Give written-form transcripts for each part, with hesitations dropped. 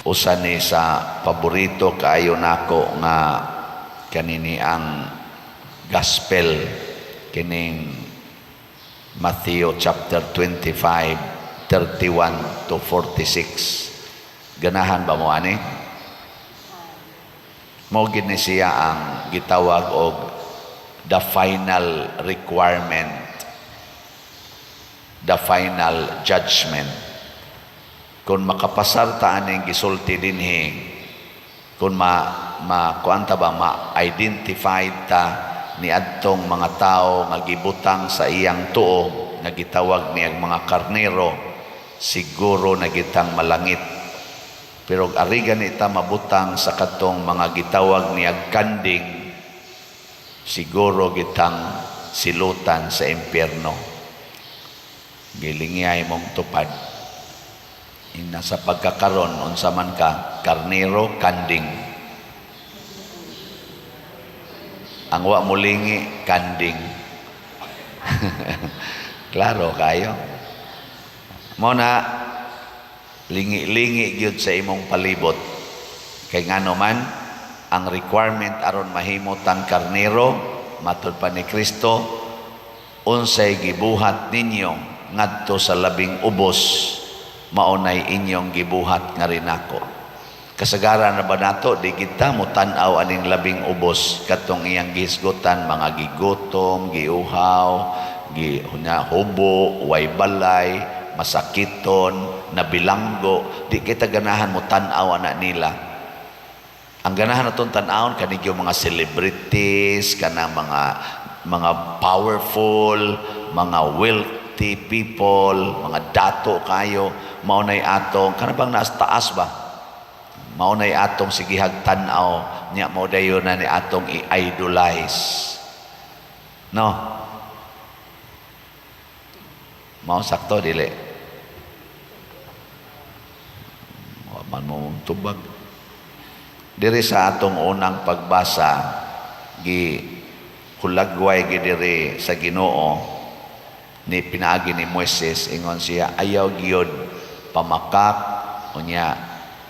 Usa ni sa paborito kaayo nako nga kanini ang gospel, kining Matthew chapter 25 31 to 46. Ganahan ba mo ani? Mao gid ni siya ang gitawag og the final requirement, the final judgment. Kung makapasar ta aning gisulti dinhi, kung ma ma kuan ta ba, ma-identify ta ni adtong mga tao nga gibutang sa iyang tuo nga gitawag niyang mga karnero, siguro na gitang malangit. Pero ari gani ta mabutang sa katong mga gitawag niyag kanding, siguro gitang silutan sa impyerno. Gilingyay mong tupad. Ina sa pagkakaron, unsa man ka, karnero, kanding? Ang wa mulingi, kanding. Klaro kayo. Mo na lingi-lingi gyud sa imong palibot. Kay ngano man, ang requirement aron mahimo tang karnero, matud pa ni Kristo, unsay gibuhat ninyo ngadto sa labing ubos, mao nay inyong gibuhat nga rinako. Kasagaran na ba nato, di kita mo tan-aw aning labing ubos, katong iyang gihisgutan mga gigutom, giuhaw, gi hunya, hubo, way balay, masakiton, nabilanggo. Di kita ganahan mo tan-aw ana nila. Ang ganahan natong tan-awon kani yung mga celebrities, kana mga powerful, mga wealthy people, mga dato kayo, mao nay atong kana bang naas taas ba? Mao nay atong sigihag tan-aw nya, mao dayon na ni atong i-idolize. No? Mao sakto dili? Wa man mo tubag. Diri sa atong unang pagbasa, gi hulagway gi diri sa Ginoo ni pinaagi ni Moises. Ingon siya, ayaw gyud pamakak, unya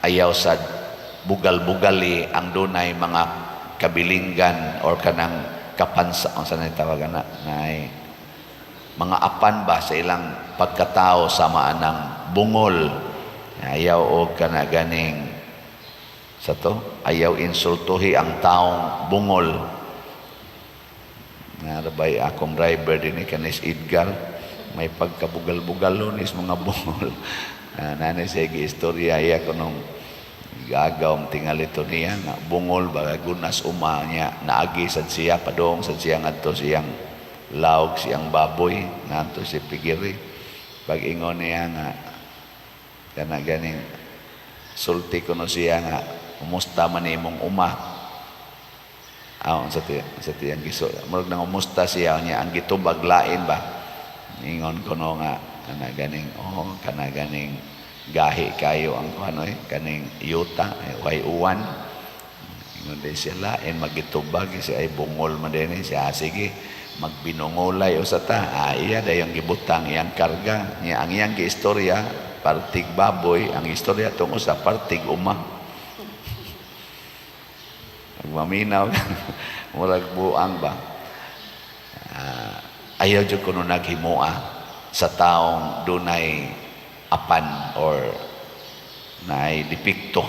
ayaw sa bugal-bugali ang dunay mga kabilinggan or kanang kapansa, unsa na tawag ana, nay mga apan ba sa ilang pagkatao sama anang bungol. Ayaw og kana ganing sa to, ayaw insultuhi ang taong bungol. Narabay akong driver din kanis Edgar, may pagkabugal-bugalo nis mga bungol. Nanay siya istorya iya kunong gagaw tingalito niya nga bungol ba, gunas uma niya, naagi sad siya padong sad siya ngadto siyang laog siyang baboy ngadto si Pigiri. Pag ingon niya nga kana ganing sulti kuno siya nga, "Kumusta man imong uma?" Aw, sa ti ang giso murag nang umusta siya niya, ang gitubag lain ba. Ingon kuno nga kana ganing, oh, kana ganing gahi kayo ang kuano eh, kaning yuta eh, way uwan. Ingon din siya, lain magitubag siya ay bungol man din eh. Siya, sige, magbinungolay usa ta. Iya dayong gibutang iyang karga niya. Ang iyang giistorya partig baboy, ang istorya tungo sa partig uma. Pagmaminaw, murag buang ba. Ayaw jud kuno naghimua sa taong dunay apan or naay depekto.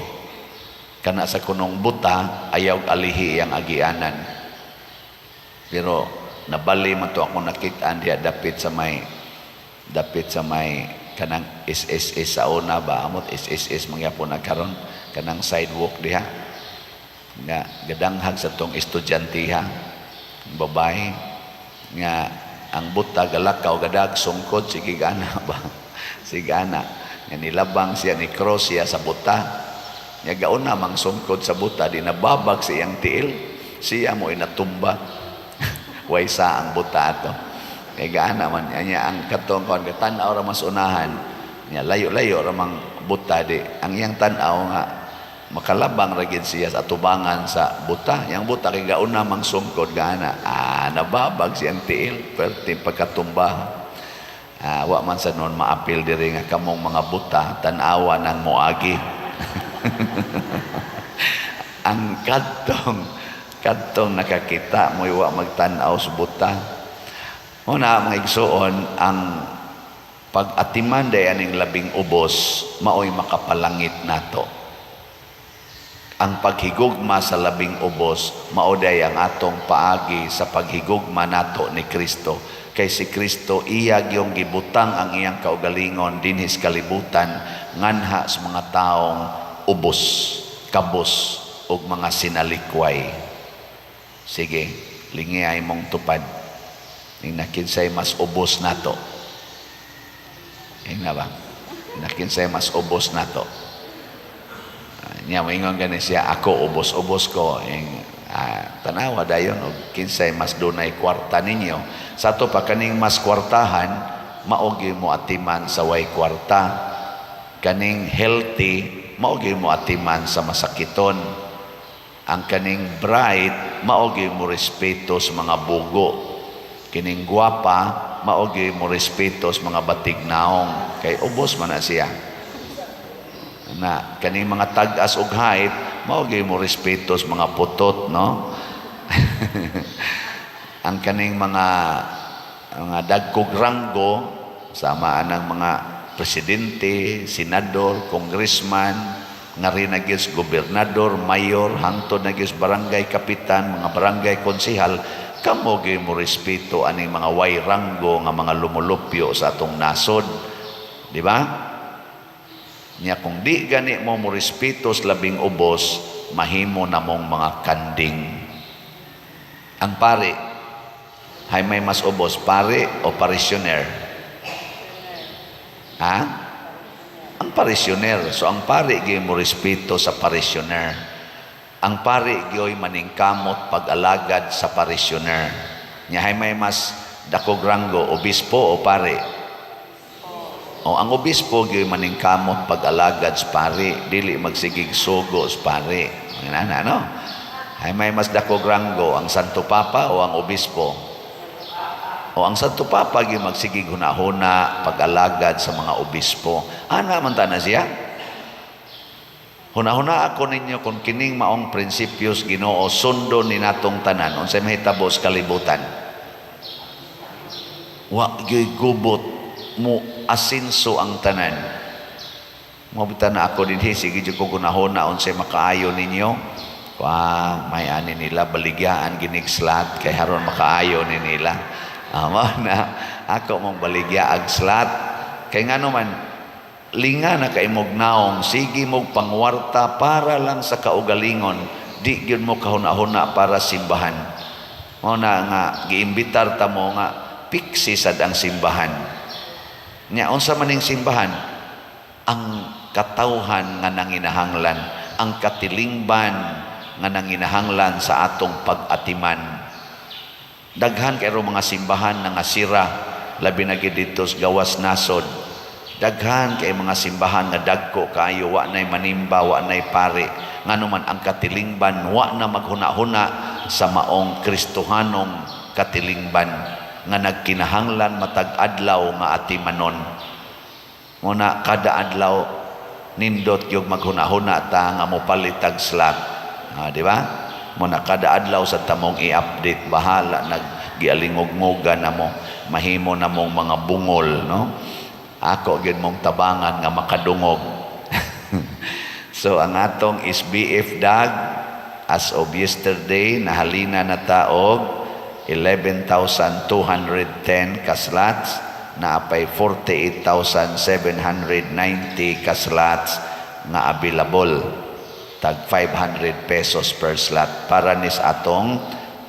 Kana sa kunong buta, ayaw alihi ang agianan. Pero nabali man to ako nakit-an diha dapit sa may kanang SSS sa una ba, amot SSS mangyapon na karon, kanang sidewalk diha nga gadanghag sa tong estudyante ha, babae nga ang buta galakaw gadag sungkod, sige gana ba, sige gana nga nilabang siya, ni cross siya sa buta nga gauna mang sungkod sa buta, di nababag sa iyang tiil, siya mo inatumba. Way sa ang buta ato kay gaana man niya. Ang katong kon tan-aw ra mas unahan niya, layo-layo ra mang buta, di ang iyang tan-aw nga makalabang ra gid siya sa atubangan sa buta. Yang buta kay gauna mang sungkod gaana, nababag siyang tiil perti pagkatumba. Wa man sa noon maapil diri nga kamong mga buta, tan-awa ng moagi. Ang kadtong nakakita mo wa magtan-aw sa buta. Una, mga igsuon, ang pag-atiman day aning labing ubos maoy makapalangit nato. Ang paghigugma sa labing ubos mao day ang atong paagi sa paghigugma nato ni Kristo. Kay si Kristo, iya gyung gibutang ang iyang kaugalingon dinhi sa kalibutan nganha sa mga taong ubos, kabos ug mga sinalikway. Sige, lingi ay mong tupad. Ning nakinsay mas ubos nato. Ingna ba? Nakinsay mas ubos nato. Niya moingon gani siya, "Ako ubos-ubos ko." Ing tanawa dayon og kinsay mas dunay kwarta ninyo. Sa ato pa, kaning mas kwartahan mao gyud mo atiman sa way kwarta. Kaning healthy mao gyud mo atiman sa masakiton. Ang kaning bright mao gyud mo respeto sa mga bugo. Kining gwapa mao gyud mo respeto sa mga batignaong kay ubos man na siya. Na kaning mga tag-as og height mao gyud mo respeto sa mga putot, no? Ang kaning mga dagkog ranggo, sama anang mga presidente, senador, congressman, nga rin na gyud sa gobernador, mayor, hangtod na gyud sa barangay kapitan, mga barangay konsehal, kamo gyud mo respeto aning mga way ranggo nga mga lumulupyo sa atong nasod. Di ba? Nya kung di gani mo mo respeto sa labing ubos, mahimo na mong mga kanding. Ang pari, hay may mas ubos, pari o parishioner? Ha? Ang parishioner. So ang pari gyud mo respeto sa parishioner. Ang pari gyoy maningkamot pag-alagad sa parishioner. Nya hay may mas dakog ranggo, obispo o pari? O ang obispo gyoy maningkamot pag-alagad sa pari, dili magsigig sugo sa pari. Mga no? Hay may mas dakog ranggo, ang Santo Papa o ang obispo? O ang Santo Papa gyud magsigig hunahuna pag-alagad sa mga obispo. Ana man ta na siya. Hunahuna ako ninyo, kung kining maong prinsipyos Ginoo sundon ni natong tanan, unsay mahitabo sa kalibutan? Wa gyud gubot, mo asinso ang tanan. Mao na ako dinhi, sige jud ko hunahuna unsay makaayo ninyo. Wa may ani nila, baligyaan ginig slot kay haron makaayo ni nila. Mao na ako mong baligya ag slot kay ngano man linga na kay mog naong, sige mog pangwarta para lang sa kaugalingon, di gyud mo kahuna-huna para simbahan. Mao na nga giimbitar ta mo nga piksi sad ang simbahan. Nya unsa man ning simbahan? Ang katawhan nga nanginahanglan, ang katilingban nga nanginahanglan sa atong pag-atiman. Daghan kay mga simbahan nga sira, labi na gid didto sa gawas nasod. Daghan kay mga simbahan nga dagko kaayo, wa nay manimba, wa nay pari. Ngano man, ang katilingban wa na maghuna-huna sa maong Kristohanong katilingban nga nagkinahanglan matag adlaw nga atimanon. Muna kada adlaw nindot yung maghuna-huna ta nga mopalit tag slot. Ah, di ba? Muna kada adlaw sa tamong i-update, bahala naggialingog-ngogan na mo, mahimo na mong mga bungol, no? Ako gyud mong tabangan nga makadungog. So ang atong SBF dag as of yesterday, nahalina na ta og 11,210 ka slots, naa pay 48,790 ka slots nga available, tag 500 pesos per slot para nis atong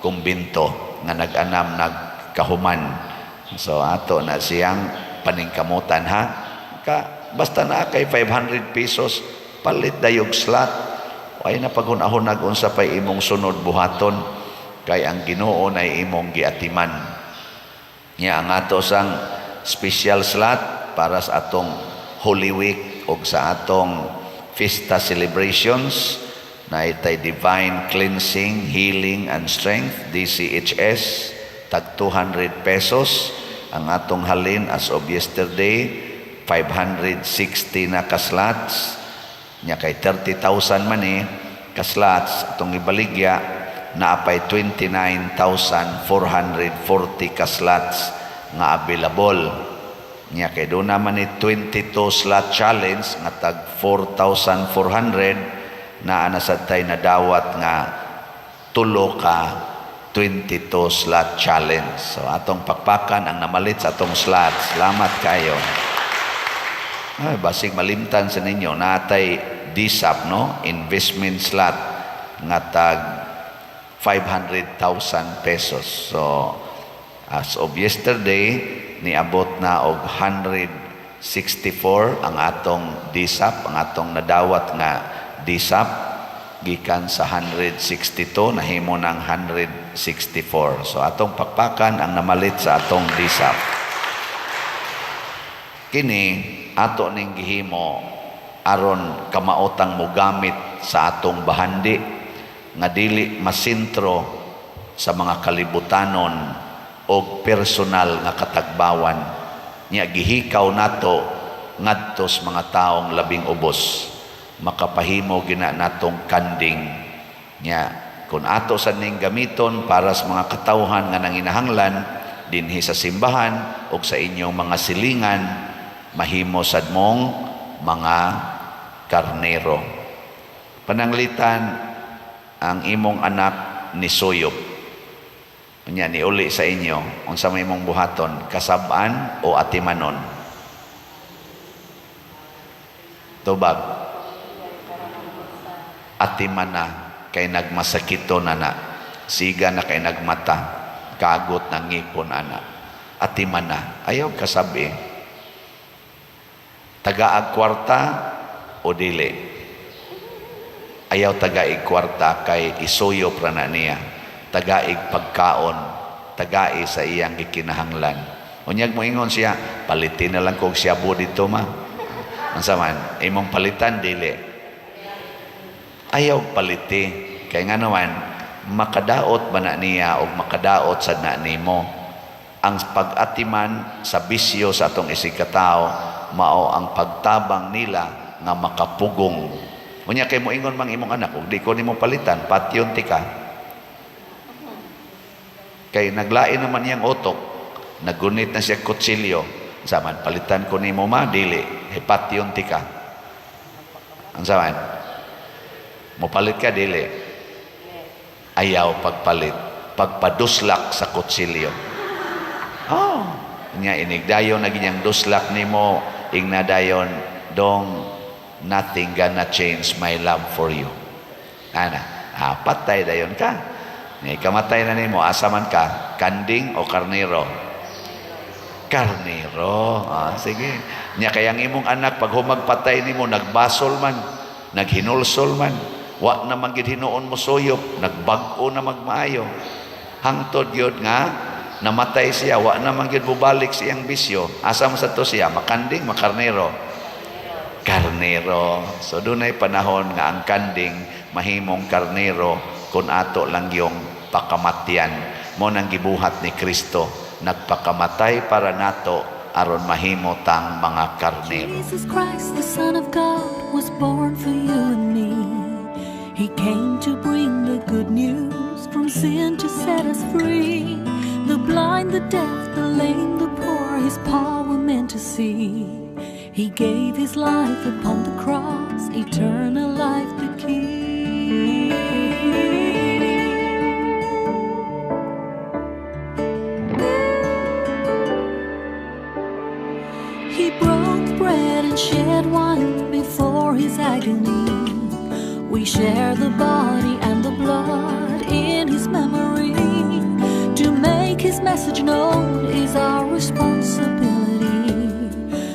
kumbinto nga nag-anam nagkahuman. So ato na siyang paningkamutan, ha. Ka basta na kay 500 pesos, palit dayog slot, ay na paghunahunag unsa pay imong sunod buhaton kay ang Ginoo nay imong giatiman. Nya ang ato sang special slot para sa atong Holy Week o sa atong Fiesta celebrations na itay Divine Cleansing, Healing and Strength, DCHS, tag 200 pesos. Ang atong halin as of yesterday, 560 na ka-slots. Nya kay 30,000 man eh ka slots atong ibaligya, naapay 29,440 ka slots nga available. Nya kay duna man ni 22 slot challenge nga tag 4,400, naa na sad tay nadawat nga tulo ka 22 slot challenge. So atong pakpakan ang namalit sa atong slot. Salamat kayo. Ay, basig malimtan sa ninyo, natay DSAP, no? Investment slot nga tag 500,000 pesos. So, as of yesterday, niabot na og 164 ang atong DSAP, ang atong nadawat nga DSAP gikan sa 162, nahimo ng 164. So atong pakpakan ang namalit sa atong DSAP. Kini ato ning gihimo aron kamaotang mogamit sa atong bahandi nga dili masentro sa mga kalibutanon og personal nga katagbawan. Nya gihikaw nato ngadto sa mga taong labing ubos, makapahimo gina natong kanding. Nya kung ato sa ning gamiton para sa mga katawhan nga nanginahanglan dinhi sa simbahan o sa inyong mga silingan, mahimo sad mong mga karnero. Pananglitan ang imong anak ni suyop. Unya niuli sa inyo, unsa may imong buhaton, kasab-an o atimanon? Tubag. Atimana kay nagmasakito na na. Siga na kay nagmata, kagot ng ngipon ana. Atimana, ayaw kasabi. Tagaag kwarta o dili? Ayaw tagaig kwarta kay isuyop ra na niya. Tagaig pagkaon, tagai sa iyang gikinahanglan. Unyag mo ingon siya, "Palitin na lang kog shabu dito, ma." Unsa man, imong palitan, dili? Ayaw paliti. Kay nga naman, makadaot ba na niya o makadaot sa na nimo. Ang pag-atiman sa bisyo sa atong isigkatao, mao ang pagtabang nila nga makapugong. Unya kay moingon mang imong anak, "Ug di ko nimo palitan, patyon ti ka." Kay naglain naman niyang utok, nagunit na siya kutsilyo. Saman, "Palitan ko nimo, ma," "Dili, patyon ti ka." Ang saman, mopalit ka, dili? Ayaw pagpalit, pagpaduslak sa kutsilyo. Oh, nya inigdayon na ginyang duslak nimo, ingna dayon, "Dong, nothing gonna change my love for you." Ana, patay dayon ka. Ni kamatay na nimo, asa man ka? Kanding o karnero? Karnero. Ah, sige. Nya kaya ang imong anak pag humagpatay nimo, nagbasol man, naghinulsol man, wa na man gid hinuon mo suyop, nagbag-o na magmaayo. Hangtod gyud nga namatay siya, wa na man gyud bubalik siyang bisyo. Asa man sa to siya? Makanding, makarnero? Karnero. So dunay panahon nga ang kanding mahimong karnero kung ato lang yung pakamatyan. Mao nang gibuhat ni Kristo, nagpakamatay para nato aron mahimo tang mga karnero. Jesus Christ, the Son of God, was born for you and me. He came to bring the good news, from sin to set us free. The blind, the deaf, the lame, the poor, his power meant to see. He gave his life upon the cross, eternal life the key. He broke bread and shed wine before his agony. We share the body and the blood in his memory. To make his message known is our responsibility.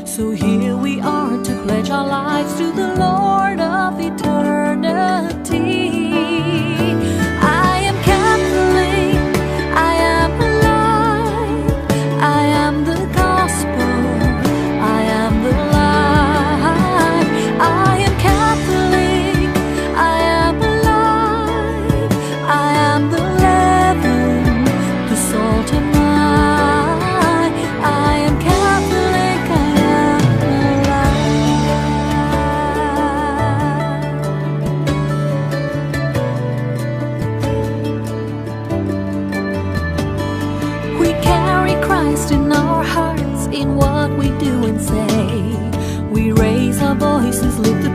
So here we are to pledge our lives to the Lord of eternity. I am Catholic, I am alive, I am the gospel, I am the light. I am Catholic, I am alive, I am the leaven, the salt am I. I am Catholic, I am alive. in what we do and say. We raise our voices, lift